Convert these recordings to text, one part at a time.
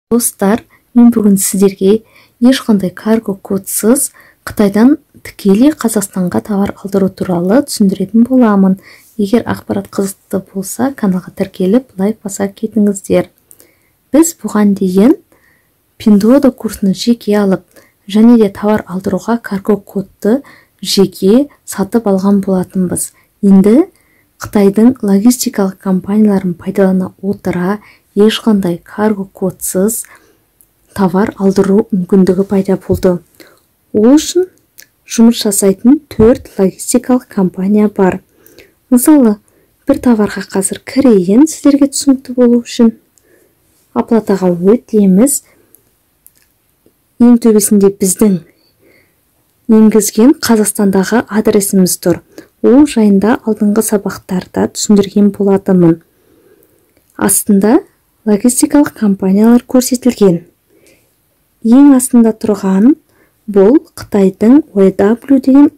Достар, мен бүгін сіздерге ешқандай карго кодсыз Қытайдан тікелей Қазақстанға товар алдыру туралы түсіндіретін боламын. Егер ақпарат қызықты болса, каналға тіркеліп, лайк баса кетіңіздер. Біз бұған дейін Пиндуодуо курсын жеке алып, және де товар алдыруға карго кодты жеке сатып алған болатынбыз. Енді Қытайдың логистикалық компанияларын пайдалана отыра, ешқандай карго кодсыз товар алдыру мүмкіндігі пайда болды. Ол үшін жұмыс жасайтын 4 логистикалық компания бар. Мысалы, бір товарға қазір кірейін, сіздерге түсінікті болу үшін. Оплатаға өтеміз. Ең төбесінде біздің енгізген Қазақстандағы адресіміз тұр. Ол жайында алдыңғы сабақтарда түсіндірген болатынмын. Астында логистикалық компаниялар көрсетілген. Ең астында тұрған бұл Қытайдың YW деген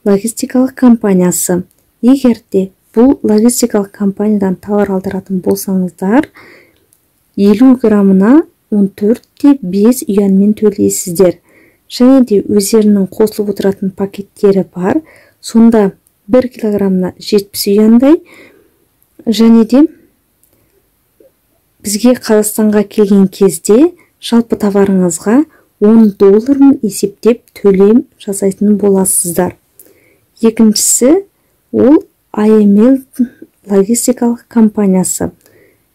логистикалық компаниясы. Егер де бұл логистикалық компаниядан товар алдыратын болсаңыздар, 50 граммына 14,5 юаньмен төлейсіздер. Және де өздерінің қосылып отыратын пакеттері бар. Сонда 1 килограммына 70 юаньдай. Және де бізге Қазақстанға келген кезде жалпы товарыңызға 10 долларын есептеп төлем жасайтын боласыздар. Екіншісі ол IML логистикалық компаниясы.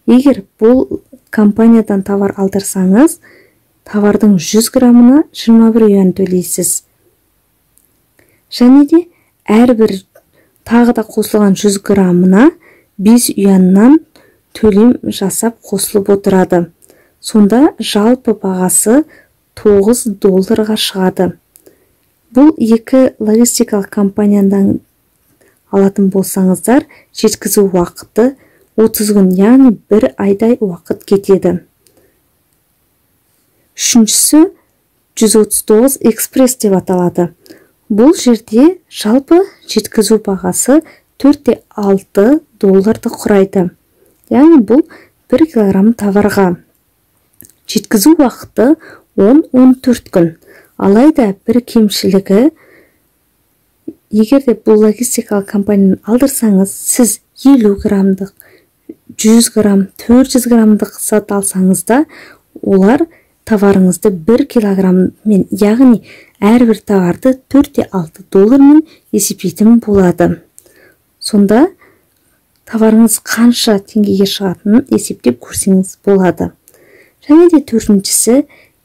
Егер бұл компаниядан товар алдырсаңыз, товардың 100 граммына 21 юань төлейсіз. Және де әрбір тағы да қосылған 100 граммына 5 юаньнан төлем жасап қосылып отырады. Сонда жалпы бағасы 9 долларға шығады. Бұл екі логистикалық компаниядан алатын болсаңыздар, жеткізу уақыты 30 күн, яғни бір айдай уақыт кетеді. Үшіншісі 139 экспресс деп аталады. Бұл жерде жалпы жеткізу бағасы 4,6 долларды құрайды. Яғни бұл 1 килограмм товарға. Жеткізу уақыты 10-14 күн. Алайда бір кемшілігі, егер де бұл логистикалық компанияны алдырсаңыз, сіз 50 граммдық, 100 грамм, 400 граммдық зат алсаңыз да, олар товарыңызды 1 килограмммен, яғни әрбір товарды 4,6 доллармен есептейтін болады. Сонда товарыңыз қанша теңгеге шығатынын есептеп көрсеңіз болады. Және де төртіншісі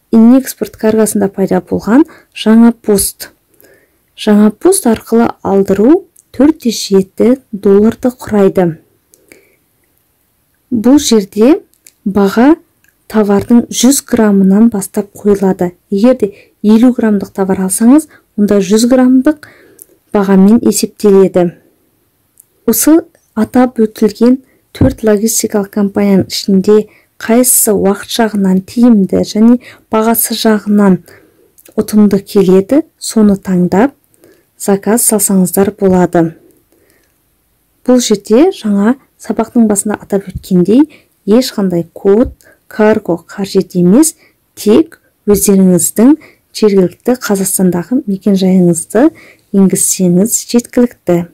Инэкспорт каргасында пайда болған жаңа пост. Жаңа пост арқылы алдыру 4,7 долларды құрайды. Бұл жерде баға товардың 100 граммынан бастап қойылады. Егер де 50 граммдық товар алсаңыз, онда 100 граммдық бағамен есептеледі. Осы атап өтілген 4 логистикалық компанияның ішінде қайсысы уақыт жағынан тиімді және бағасы жағынан ұтымды келеді, соны таңдап заказ салсаңыздар болады. Бұл жерде жаңа сабақтың басында атап өткендей, ешқандай код, карго қажет емес, тек өздеріңіздің жергілікті Қазақстандағы мекенжайыңызды енгізсеңіз жеткілікті.